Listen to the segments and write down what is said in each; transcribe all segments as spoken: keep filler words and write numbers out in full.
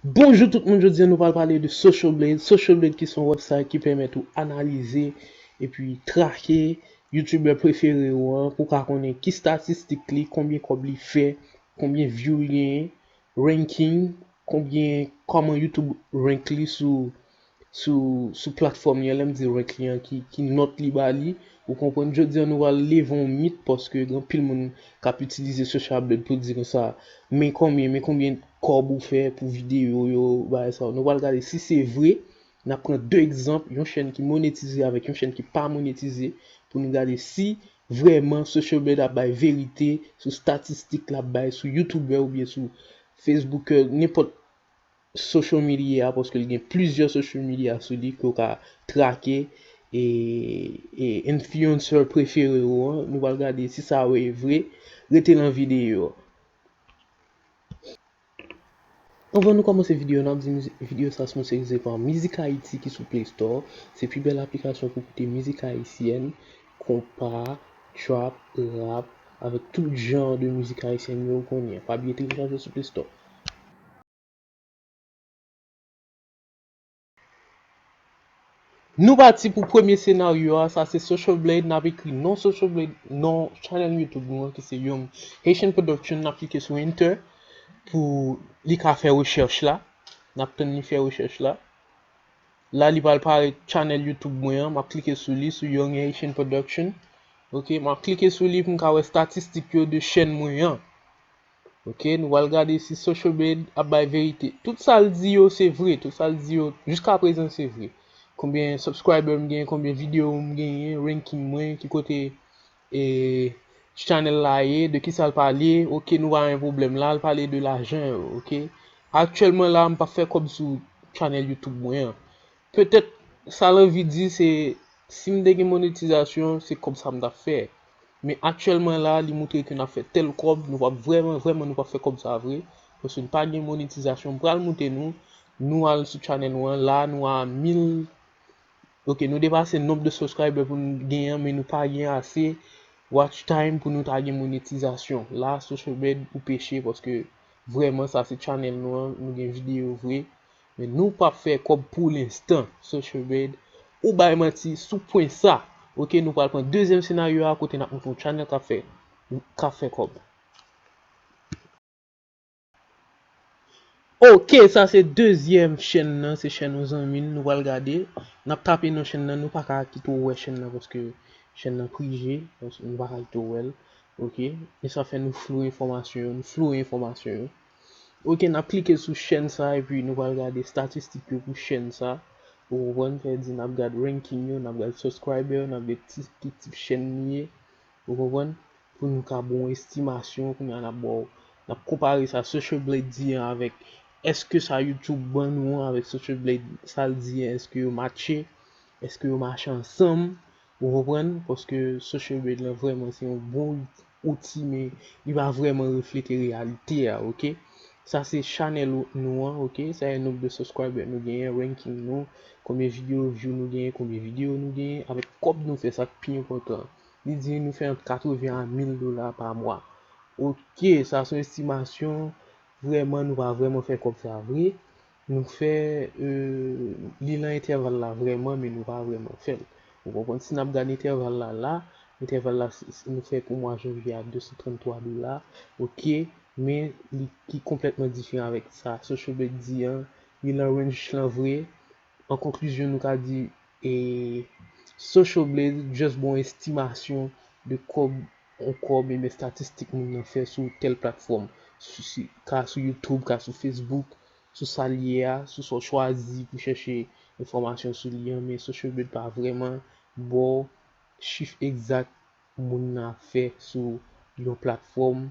Bonjou tout moun, jodi a nou pral pale de Social Blade. Social Blade ki se yon website ki pèmèt ou analize epi trake youtubè prefere w an pou w ka konnen ki statistik li, konbyen kòb li fè, konbyen view li genyen, ranking, konbyen, kòman YouTube rank li sou sou, sou platfòm li an, lè m di rank li an, ki, ki nòt li ba li, ou konprann, jodi a nou pral leve yon mit, paske gen anpil moun k ap itilize Social Blade pou di konsa, men konbyen, men konbyen kòb ou fè pou videyo yo, bagay sa yo. Nou pral gade si se vre, n ap pran de egzanp, yon chèn ki monetize avèk yon chèn ki pa monetize, pou nou gade si vrèman Social Blade ap bay verite sou statistik l ap bay sou youtubè oubyen sou Facebooker, nenpòt social media a, paske l gen plizyè social media sou li ke w ka trake e, e influencer prefere w an. Nou pral gade si sa yo e vre. Rete nan videyo a. Anvan nou kòmanse videyo, n ap di mizi- videyo sa sponsorize pa Mizik Ayiti ki sou Play Store. Se pi bèl aplikasyon pou koute mizik ayisyèn, konpa, trap, rap, avèk tout jan de mizik ayisyèn yo ou konnen. Pa bliye telechaje sou Play Store. Nou pati pou premye senaryo a, sa se Social Blade, n ap ekri non Social Blade, non channel YouTube nou an ki se Young Haitian Production, n ap klike sou Enter pou li ka fè rechèch la. N ap tann li fè rechèch la. La li pral parèt channel YouTube mwen an, m ap klike sou li, sou Young Haitian Production. Ok, m ap klike sou li pou m ka wè statistik yo de chèn mwen an. Ok, nou pral gade si Social Blade ap bay verite. Tout sa l di yo se vre, tout sa l di yo jiska prezan se vre. Konbyen subscriber m genyen, konbyen videyo m genyen, ranking mwen, ki kote e channel la ye, de kisa l pale, ok, nou pa gen pwoblèm la, l pale de lajan yo, ok. Aktyèlman la, m p ap fè kòb sou channel YouTube mwen an. Petèt, sa l anvi di se, si m te gen monetizasyon, se kòb sa m t ap fè. Men aktyèlman la, li montre ke n ap fè tèl kòb, nou p ap vrèman, vrèman, nou p ap fè kòb sa vre. Paske n pa gen monetizasyon. M pral montre nou, nou al sou channel nou an, la, nou a mil, ok, nou depase nonb de subscriber pou nou genyen, men nou pa gen ase watch time pou nou ta gen monetizasyon. La, Social Blade ou peche, paske vrèman, sa se channel nou an, nou gen videyo vre. Men nou p ap fè kòb pou lenstan, Social Blade. Ou bay manti sou pwen sa. Ok, nou pral pran dezyèm senaryo a kote n ap montre yon channel k ap fè, k ap fè kòb. Ok, sa se dezyèm chèn nan, se chèn yon zanmi n, nou pral gade. N ap tape non chèn nan, nou pa ka kite w wè chèn nan paske chèn nan prive, nou pa ka kite w wè l. Ok, e sa fè nou flou enfòmasyon yo, nou flou enfòmasyon yo. Ok, n ap klike sou chèn sa epi nou pral gade statistik yo pou chèn sa. Ou konprann? Sa vle di n ap gad ranking yo, n ap gad subscriber yo, n ap gad ti, ki tip chèn li ye. Ou konprann? Pou nou ka ba w yon estimasyon, kounye a n ap ba w, n ap konpare sa Social Blade di an avèk èske sa YouTube ban nou an avèk Social Blade sa l di an, èske yo matche, èske yo mache ansanm, ou konprann? Paske Social Blade lan vrèman se yon bon outi, men li pa vrèman reflete reyalite a, ok? Sa se chanèl nou an, ok? Sa e nonb de subscriber nou genyen, ranking nou, konbyen videyo view nou genyen, konbyen videyo nou genyen, avèk kòb nou fè, sa k pi enpòtan. Li di nou fè ant katreven a mil dola pa mwa. Ok, sa se yon estimasyon, vrèman, nou pa vrèman fè kòb sa vre. Nou fè, euh, li nan entèval la vrèman, men nou pa vrèman fè l. Ou konprann? Si n ap gade entèval la la, entèval la, s- s- nou fè pou mwa janvye a de san trann twa dola, ok, men li ki konplètman diferan avèk sa Social Blade di an, li nan range lan vre. An konklizyon, nou ka di, e, Social Blade just ba w estimasyon de kòb, yon kòb, ebyen statistik moun nan fè sou tèl platfòm, sou, si, ka sou YouTube, ka sou Facebook, sou sa l ye a, sou sa w chwazi pou chèche enfòmasyon sou li an, men Social Blade pa vrèman ba w chif egzak moun nan ap fè sou yon platfòm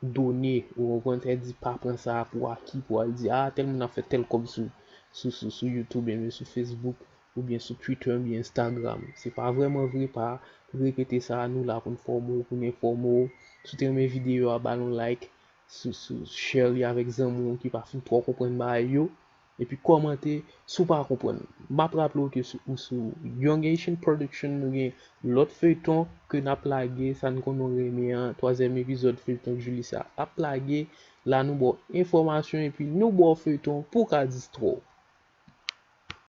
done, ou konprann, sa vle di pa pran sa pou aki, pou al di, a, tèl moun ap fè tèl kòb sou, sou, sou, sou YouTube, ebyen sou Facebook, oubyen sou Twitter, oubyen Instagram. Se pa vrèman vre, pa repete sa, nou la pou n fòme w, pou n enfòme w. Si w te renmen videyo a, ba l yon like, sou, sou, share li avèk zanmi w ki pa fin twò konprann bagay yo. Epi kòmante si w pa konprann. M ap raple w ke sou, ou sou Young Haitian Production, nou gen lòt feyton ke n ap lage, sa n konnen w renmen an, twazyèm epizòd feyton Julissa ap lage. La nou ba w enfòmasyon epi nou ba w feyton pou w ka distrè w.